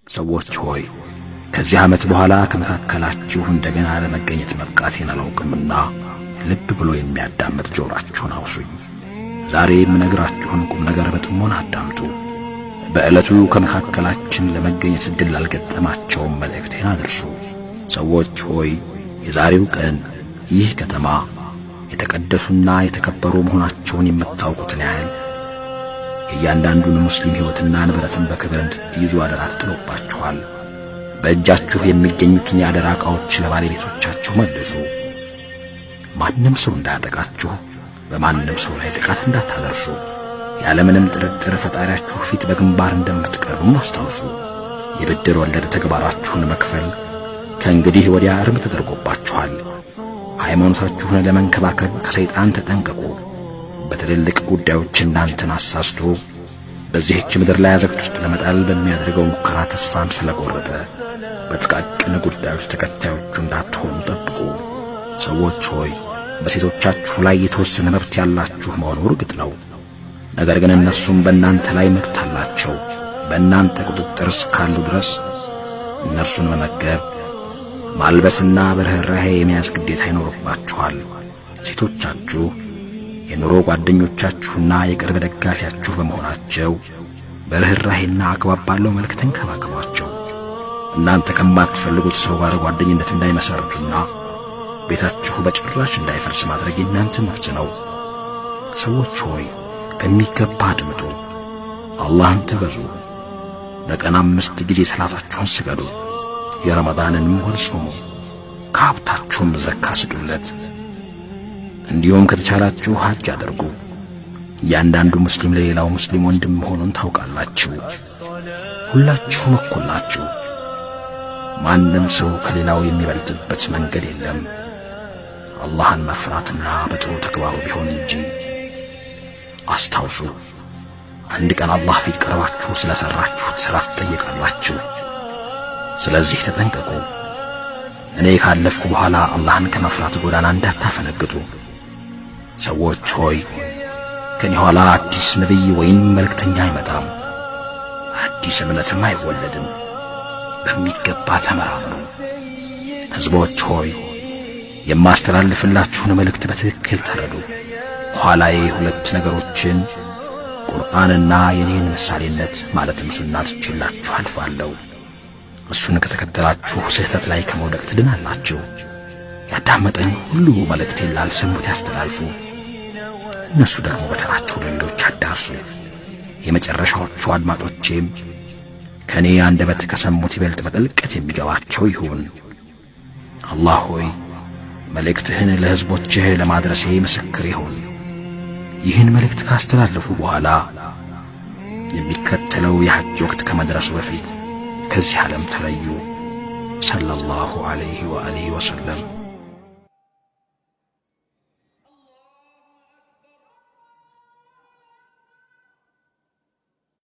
ሰዎች ሆይ፣ ከዚህ ዓመት በኋላ ከመካከላችሁ እንደገና ለመገኘት መብቃቴን አላውቅምና ልብ ብሎ የሚያዳምጥ ጆሮአችሁን አውሱኝ። ዛሬ የምነግራችሁን ቁም ነገር በጥሞና አዳምጡ። በዕለቱ ከመካከላችን ለመገኘት ዕድል ላልገጠማቸውም መልእክቴን አድርሱ። ሰዎች ሆይ፣ የዛሬው ቀን ይህ ከተማ የተቀደሱና የተከበሩ መሆናቸውን የምታውቁትን ያህል የእያንዳንዱን ሙስሊም ሕይወትና ንብረትን በክብር እንድትይዙ አደራ ተጥሎባችኋል። በእጃችሁ የሚገኙትን የአደራ ዕቃዎች ለባለቤቶቻቸው መልሱ። ማንም ሰው እንዳያጠቃችሁ፣ በማንም ሰው ላይ ጥቃት እንዳታደርሱ፣ ያለምንም ጥርጥር ፈጣሪያችሁ ፊት በግንባር እንደምትቀርቡም አስታውሱ። የብድር ወለድ ተግባራችሁን መክፈል ከእንግዲህ ወዲያ እርም ተደርጎባችኋል። ሃይማኖታችሁን ለመንከባከብ ከሰይጣን ተጠንቀቁ። በትልልቅ ጉዳዮች እናንተን አሳስቶ በዚህች ምድር ላይ አዘቅት ውስጥ ለመጣል በሚያደርገው ሙከራ ተስፋም ስለቆረጠ በጥቃቅን ጉዳዮች ተከታዮቹ እንዳትሆኑ ጠብቁ። ሰዎች ሆይ፣ በሴቶቻችሁ ላይ የተወሰነ መብት ያላችሁ መሆኑ እርግጥ ነው። ነገር ግን እነርሱም በእናንተ ላይ መብት አላቸው። በእናንተ ቁጥጥር እስካሉ ድረስ እነርሱን መመገብ፣ ማልበስና በርኅራኄ የመያዝ ግዴታ ይኖርባችኋል። ሴቶቻችሁ የኑሮ ጓደኞቻችሁና የቅርብ ደጋፊያችሁ በመሆናቸው በርኅራኄና አግባብ ባለው መልክ ተንከባከቧቸው። እናንተ ከማትፈልጉት ሰው ጋር ጓደኝነት እንዳይመሰርቱና ቤታችሁ በጭራሽ እንዳይፈርስ ማድረግ የእናንተ መብት ነው። ሰዎች ሆይ፣ በሚገባ አድምጡ፣ አላህን ተገዙ። በቀን 5 ጊዜ ሰላታችሁን ስገዱ፣ የረመዳንንም ወር ጾሙ፣ ከሀብታችሁም ዘካ ስጡለት። እንዲሁም ከተቻላችሁ ሐጅ አድርጉ። እያንዳንዱ ሙስሊም ለሌላው ሙስሊም ወንድም መሆኑን ታውቃላችሁ። ሁላችሁም እኩል ናችሁ። ማንም ሰው ከሌላው የሚበልጥበት መንገድ የለም፣ አላህን መፍራትና በጥሩ ተግባሩ ቢሆን እንጂ። አስታውሱ፣ አንድ ቀን አላህ ፊት ቀርባችሁ ስለሰራችሁት ሥራ ትጠየቃላችሁ። ስለዚህ ተጠንቀቁ። እኔ ካለፍኩ በኋላ አላህን ከመፍራት ጎዳና እንዳታፈነግጡ። ሰዎች ሆይ፣ ከኔ ኋላ አዲስ ነቢይ ወይም መልእክተኛ አይመጣም፣ አዲስ እምነትም አይወለድም። በሚገባ ተመራመሩ። ሕዝቦች ሆይ፣ የማስተላልፍላችሁን መልእክት በትክክል ተረዱ። ኋላዬ ሁለት ነገሮችን ቁርአንና የኔን ምሳሌነት ማለትም ሱና ትቼላችሁ አልፋለሁ። እሱን ከተከተላችሁ ስህተት ላይ ከመውደቅ ትድናላችሁ። ያዳመጠኝ ሁሉ መልእክቴን ላልሰሙት ያስተላልፉ፣ እነሱ ደግሞ በተራቸው ለሌሎች ያዳርሱ። የመጨረሻዎቹ አድማጮቼም ከእኔ አንደበት ከሰሙት ይበልጥ በጥልቀት የሚገባቸው ይሁን። አላህ ሆይ፣ መልእክትህን ለሕዝቦችህ ለማድረሴ ምስክር ይሁን። ይህን መልእክት ካስተላለፉ በኋላ የሚከተለው የሐጅ ወቅት ከመድረሱ በፊት ከዚህ ዓለም ተለዩ። ሰለላሁ ዐለይሂ ወአሊሂ ወሰለም።